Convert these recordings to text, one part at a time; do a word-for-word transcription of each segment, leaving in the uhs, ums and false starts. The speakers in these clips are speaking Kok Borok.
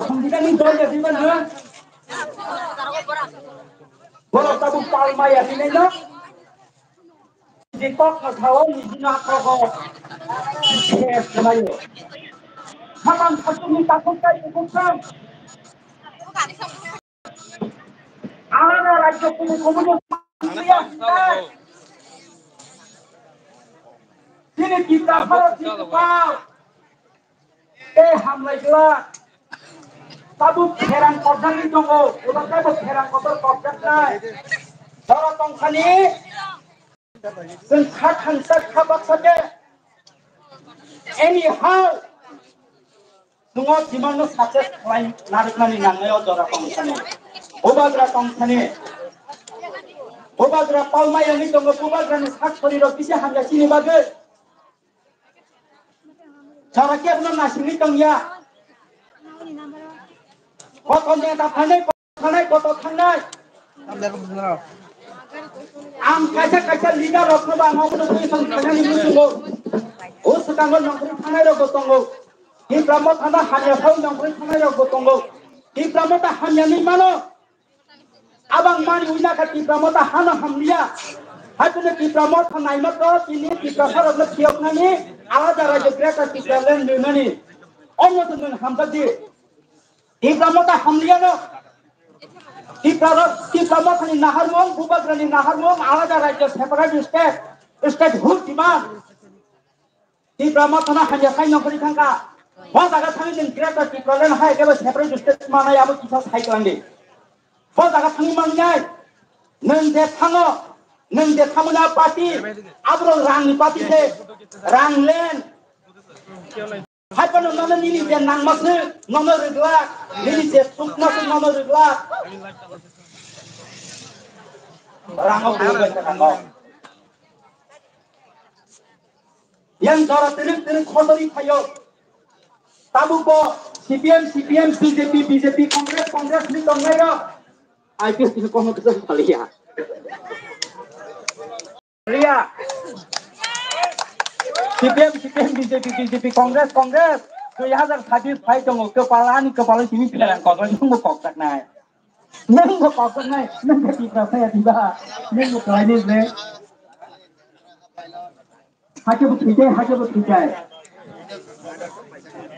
Songkitani dol ya diba na? Borok tabuk pal maya dinai na? Di kok na sao ni dina kogo. Yes, kamayo. Hapan satu ni takut kai ikut kan. Alada rajyo kubu kubu ni. Sini kita harus dikepal. Tei hamlaijwk. Tabuk pherang kotorni tongo, ulo teibo pherang kotor kokjaknai. Jora tongthani, chwng kha thansa kha baksa khe, anyhow, chwng o jimanno success khlai narwknani nangnai o jora tongthani. Bubagra tongthani. Bubagra palmai wngwi tongo, bubagrani sak sorirok kisa hamya chini bagwi. Jora kebono nasingwi tongya. Kotor neta thangnai, kotor thangnai, kotor thangnai. Ang kaisa kaisa leader rokno ba ang obono twi song thangnani muchungo. O swkango nongkhorwi thangnai rokbo tongo. Tipra Motha no hamya sao nongkhorwi thangnai rokbo tongo. Tipra Motha hamya ni mano. Abang mani wngna kha Tipra Motha hano hamliya. Haikhe Tipra Motha naima to tini Tiprasa rokno phiyoknani alada rajyo Greater Tipraland rinani. Omno to nwng hamjak di. Tipra Motha hamliya no. Tipra rok, Tipra Mothani naharmung, Bubagrani naharmung, alada rajyo separate state, statehood demand. Tipra Mothano hamya sai nongkhorwi thangkha. Bo jaga thangwi nwng Greater Tipraland hai kebo separate state manai abo kisa sai twlangdi. Bo jaga thangwi mangnai. Nwng je thango, nwng je thamuna party, aborok rangni party se, rang len. Hai phano nono nini je nangma se, nono rwgwlak, nini je sukma se, nono rwgwlak. Rango rwgwlak, rango. Yang jora twrwk twrwk khotoi phaio. Tabuk bo C P M, C P M, B J P, B J P, Congress, Congress ni tongnai rok. I P F ni kono kisa phalia. Phalia. C P M, C P M, B J P, B J P, Congress, Congress. Dui hazar sabis phai tongo, kepala ani kepala simi pherang kok, nungbo kok tak nai. Nungbo kok tak nai, nungbo Tiprasa ya diba. Nungbo kelaini bre. Hakhe bo thwijai, hakhe bo thwijai.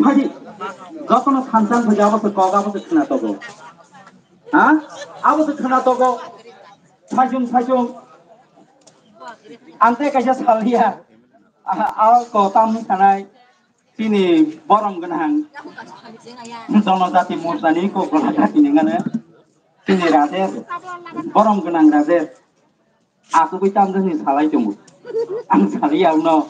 Phaidi, jotono thansa wngkha je abo se kok, abo se khna togo. Ha? Abo se khna togo. Phaichung, phaichung. Ang tei kaisa saliya. A, a ko tamni sanai. Chini borom gwnang. Jonojati morchani ko Golagati ni ngane. Chini Rajesh. Borom gwnang Rajesh. Asugwi tamjani salai tongo. Ang saliya uno.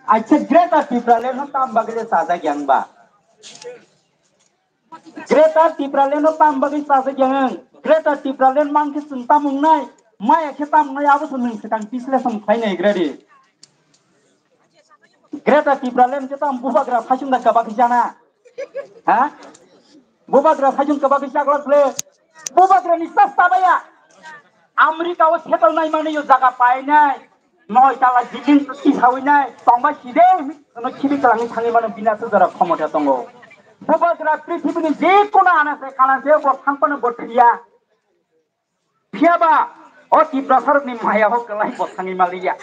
Acha Greater Tipraland no tam bagwi chajak yang ba. Greater Tipraland no tam bagwi chajak yang. Greater Tipraland mankhe chwng tam wngnai. Maya khe tam wngnai abo se nwng swkang bisleshon khlainai gradi. Greater Tipraland khe tam bubagra phaichung da kaba khe jana. Ha? Bubagra phaichung kaba khe chakla khle. Bubagra ni sas tabaya. America o settle nai mani yo jaga painai. Noi tala building tisawinai. Tongma side no khibi kalangni thangwi mano bina sujara khomota tongo. Bubagra prithibini je kono ana se kana se bo thangpano bo thwiya. Phiyaba o Tiprasarokni maya o kwlai bo thangwi maliya.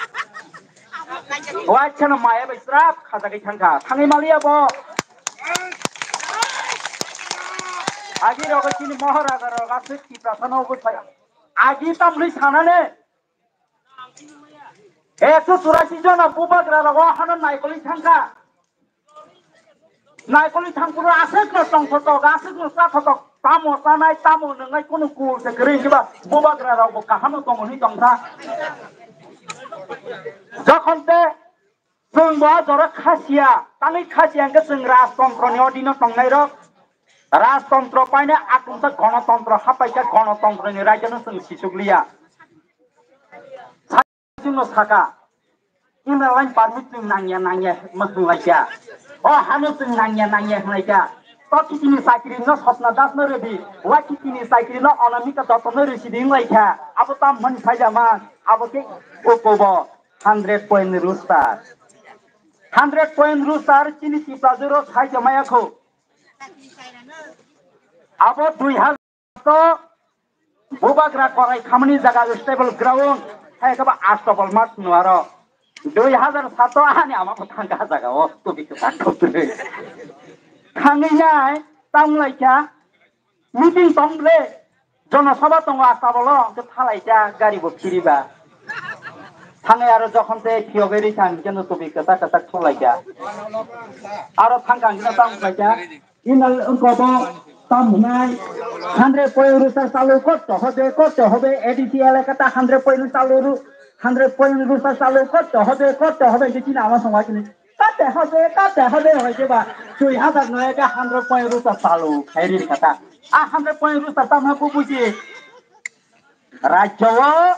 O acha no maya bai srap khajagwi thangkha. Thangwi maliya bo. Agi rogo chini Maharaja rok aswk Tiprasano obo phai. Agi tamni sanane. Ekso churasi jona bubagra rogo hano naikolwi thangkha. Naikolwi thangphuru aswkno tongthotok, aswkno chathotok, tamo chanai, tamo nwngnai kunu kul se kwrwi hiba bubagra rokbo kahamo tongo hinwi tongkha. Jokhon te chwng bo jora khasiya, tangwi khasiya hwnkhe chwng rajtontroni odino tongnairok, rajtontro paina akumsa gonotontro hapaikha, gonotontroni raijano chwng sisukliya. Chwngno saka, inner line permit chwng nangya nangya ma hwnlaikha. O hano chwng nangya nangya hwnlaikha. To kitini chakri no Swapna Das no rwdi, wa kitini chakri no Anamika Dotto no rwsidi hwnlaikha. Abo tam hwn phaijama, abo khe ukobo hundred point rooster. Hundred point rooster chini Tiprajwk rok sai jamaya kho. Abo dui hajar to bubagra korai khamani jaga stable ground, hai khe ba Astabol mas nuaro. Dui hajar sato ani ama bo thangkha jaga o, tubi kwchak thok twi. Thangwi nai, tamo lai kha, meeting tong le, Jona Sabha tongo Astabol o, hwnkhe thalai kha, gari bo phiri ba. Thangwi aro jokhon tei phiyogwi rikha, hwnkhe no tubi kwchak kwchak thok lai kha. Aro thangkha hwnkhe no tamo lai kha, Inal wngkha bo tam hwnai hundred point rwsa chalo korte hobe, korte hobe, A D C elakata hundred point chalo rw, hundred point rwsa chalo korte hobe, korte hobe, hwnkhe chini ama songwai chini, korte hobe, korte hobe, hoi khe ba dui hajar noi khe hundred point rwsa chalo khai ri kata. A hundred point rwsa tam ha bo buji. Rajyo o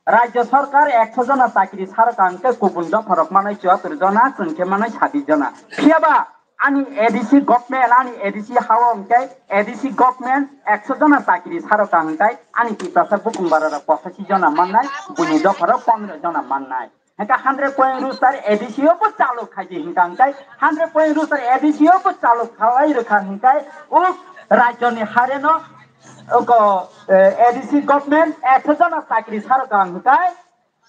Rajya sarkar ekso jona chakri sarok ang khe kubun dopharok manai chuatur jona, chwng khe manai sabi jona. Phiya ba ani A D C government, ani A D C hao hwnkhe A D C government ekso jona chakri sarok ang khe ani Tiprasa bukung bararok posaisi jona mannai, buini dopharok pondro jona mannai. Hwnkhe hundred point rooster A D C o bo chalok khaidi hwnkha hwnkhe, hundred point rooster A D C o bo chalok khalai rwkha hwnkhe, o rajyoni hareno Oko, eh, A D C government ekso jona chakri sarok ang hwnkhe,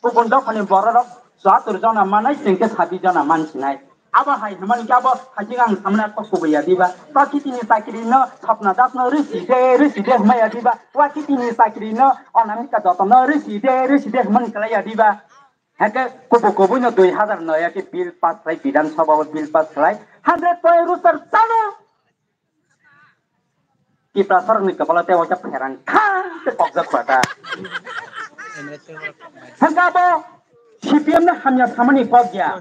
kubun dophani bororok chuatur jona manai, chwng khe sabi jona mansinai. Abo hai hwnmani khe abo haikhe ang samani kok kubui ya diba? Wa kitini chakri no Swapna Das no risi de, risi de hwnmai ya diba? Wa kitini chakri no Anamika Dutta no risi de, risi de hwnmani kwlai ya diba? Hake kubu kubui no dui hajar noi ya khe bill pass khlai, Bidhan Sabha o bill pass khlai, hundred point rooster chalo. Tiprasarokni kwpalo tei waisa pherang thang tei kokjak pata. Hwnkhe abo C P M no hamya samani kok ya.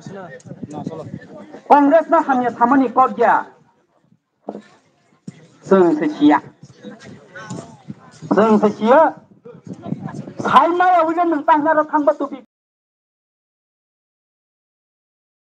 Congress no hamya samani kok ya. Chwng se siya. Chwng se siya. Sai maya wile nwng tangnaro thangba tubi.